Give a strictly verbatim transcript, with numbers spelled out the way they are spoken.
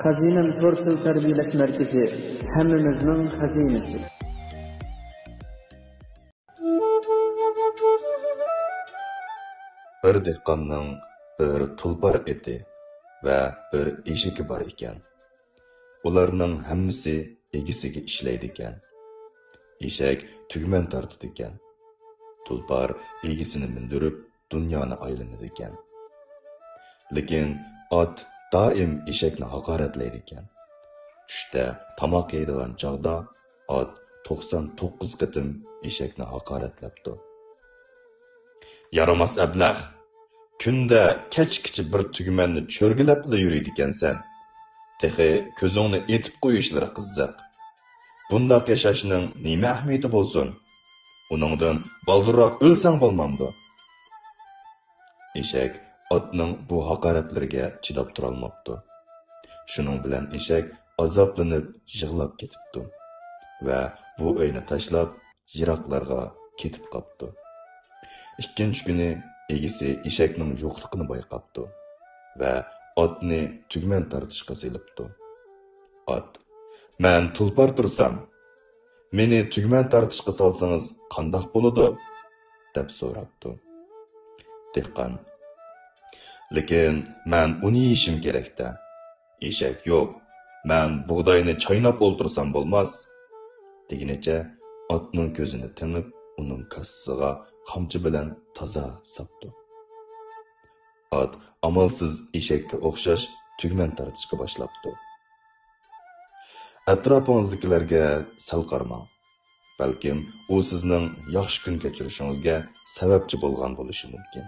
خەزىنەم تور تىل تەربىيەلەش مەركىزى، ھەممىمىزنىڭ خەزىنىسى. بىر دېھقاننىڭ بىر تۇلپار ئېتى ۋە بىر ئېشىكى بار ئىكەن. ئۇلارنىڭ ھەممىسى ئىگىسىگە ئىشلەيدىكەن. ئېشەك تۈگمەن تارتىدىكەن. تۇلپار ئىگىسىنى مىندۈرۈپ، دۇنيانى ئايلىنىدىكەن. لېكىن ئات دائىم ئېشەكنى ھاقارەتلەيدىكەن. چۈشتە تاماق يەيدىغان چاغدا ئات توقسان توققۇز قېتىم ئېشەكنى ھاقارەتلەپتۇ. يارىماس ئەبلەخ! كۈندە كەچكىچە بىر تۈگمەننى چۆرگىلەپلا يۈرىدىكەنسەن. تېخى كۆزۈڭنى ئېتىپ قويۇشلىرى قىزىق. بۇنداق ياشاشنىڭ نېمە ئەھمىيىتى بولسۇن؟ ئۇنىڭدىن بالدۇرراق ئۆلسەڭ بولمامدۇ؟ ئېشەك ئاتنىڭ بۇ ھاقارەتلىرىگە چىداپ تۇرالماپتۇ. شۇنىڭ بىلەن ئېشەك ئازابلىنىپ يىغلاپ كېتىپتۇ ۋە بۇ ئۆينى تاشلاپ يىراقلارغا كېتىپ قاپتۇ. ئىككىنچى كۈنى ئىگىسى ئېشەكنىڭ يوقلۇقىنى بايقاپتۇ ۋە ئاتنى تۈگمەن تارتىشقا سېلىپتۇ. ئات، مەن تۇلپار تۇرسام، مېنى تۈگمەن تارتىشقا سالسىڭىز قانداق بولىدۇ؟ دەپ سوراپتۇ. دېھقان، لېكىن مەن ئۇنى يېيىشىم كېرەك-دە. ئېشەك، يوق، مەن بۇغداينى چايناپ ئولتۇرسام بولماس، دېگىنىچە ئاتنىڭ كۆزىنى تېڭىپ، ئۇنىڭ كاسىسىغا قامچا بىلەن تازا ساپتۇ. ئات ئامالسىز ئېشەككە ئوخشاش تۈگمەن تارتىشقا باشلاپتۇ. ئەتراپىڭىزدىكىلەرگە سەل قارىماڭ. بەلكىم ئۇ سىزنىڭ ياخشى كۈن كەچۈرۈشىڭىزگە سەۋەبچى بولغان بولۇشى مۇمكىن.